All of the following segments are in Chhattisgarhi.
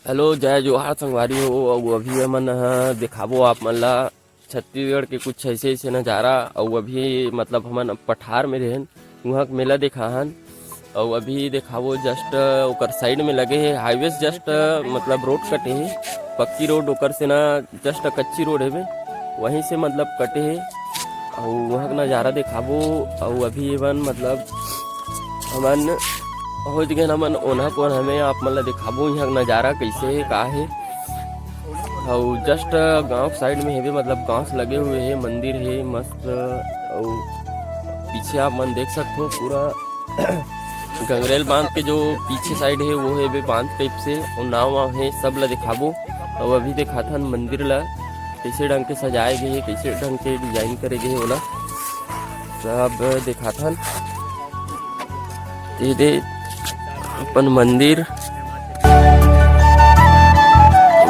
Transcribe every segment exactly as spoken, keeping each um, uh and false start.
हेलो, जय जोहार संगवारी हो। अउ अभी हमन ह दिखाबो आप मन ला छत्तीसगढ़ के कुछ ऐसे ऐसे नजारा। अउ अभी मतलब हमन पठार में रहेन, उहाँ के मेला देखाहन। अउ अभी देखाबो, जस्ट ओकर साइड में लगे हे हाईवे से, जस्ट मतलब रोड कटे हे, पक्की रोड, ओकर से ना जस्ट कच्ची रोड हेबे, वहीं से मतलब कटे हे। अउ वहाँ के नजारा देखाबो। अउ अभी एमन मतलब हमन पहुँच गए हमन ओन्हा कोन हमें, आप मन ला देखाबो यहाँ के नजारा कैसे हे, का हे। अउ जस्ट गांव के साइड में हेबे, मतलब गांव से लगे हुए हे, मंदिर हे मस्त। अउ पीछे आप मन देख सकते हो पूरा गंगरेल बांध के जो पीछे साइड हे वो हेबे बांध टाइप से, अउ नाव वाव हे, सब ला देखाबो। अउ अभी देखाथन मंदिर ला कैसे ढंग के सजाए गए हे, कैसे ढंग के डिजाइन करे गए हे, ओला सब देखाथन। ये दे अपन मंदिर,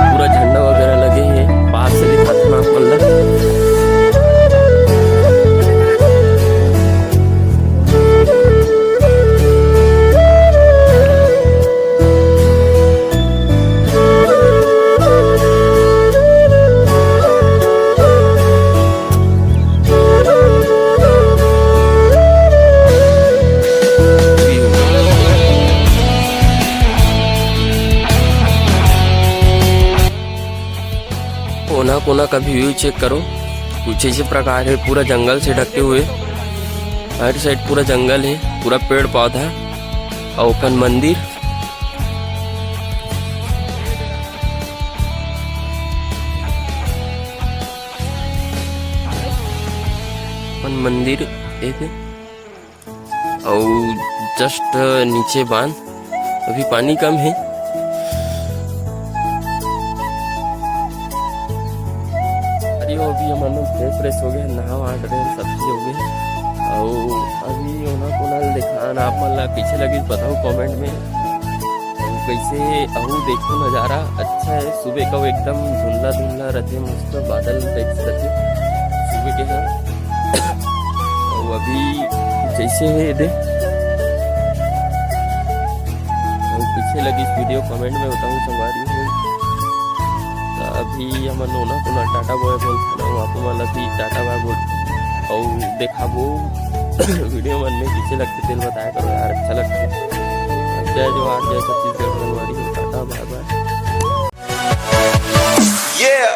पूरा झंडा वगैरह लगे हे, पास से दिखाथन आप मन ला। कोना कोना का व्यू चेक करो, कुछ ऐसे प्रकार है, पूरा जंगल से ढके हुए, हर साइड पूरा जंगल है, पूरा पेड़ पौधा। और अपन मंदिर, अपन मंदिर एक, और जस्ट नीचे बांध, अभी पानी कम है। अरे वो अभी हमन फ्रेश फ्रेश हो गए, नहा वहा डरे, सब चीज हो गए। और अभी ओना कोना ल देखान आप मन ला कैसे लगिस बताओ कमेंट में। और कैसे अहू देखो नजारा अच्छा है, सुबह का वो एकदम धुंधला धुंधला रहते, मस्त बादल टाइप से रहते सुबह के। हाँ, और अभी जैसे है दे, और कैसे लगिस वीडियो कमेंट में बताओ संगवारी हो। तो अभी हमन ओना कोना टाटा बाय बोलथन, अउ आप मन ला भी टाटा बाय बोल, और देखाबो वीडियो मन में कैसे लगथे तेल बताया करो यार, अच्छा लगथे। जय जोहार, जय छत्तीसगढ़ संगवारी हो, टाटा बाय बाय। Yeah,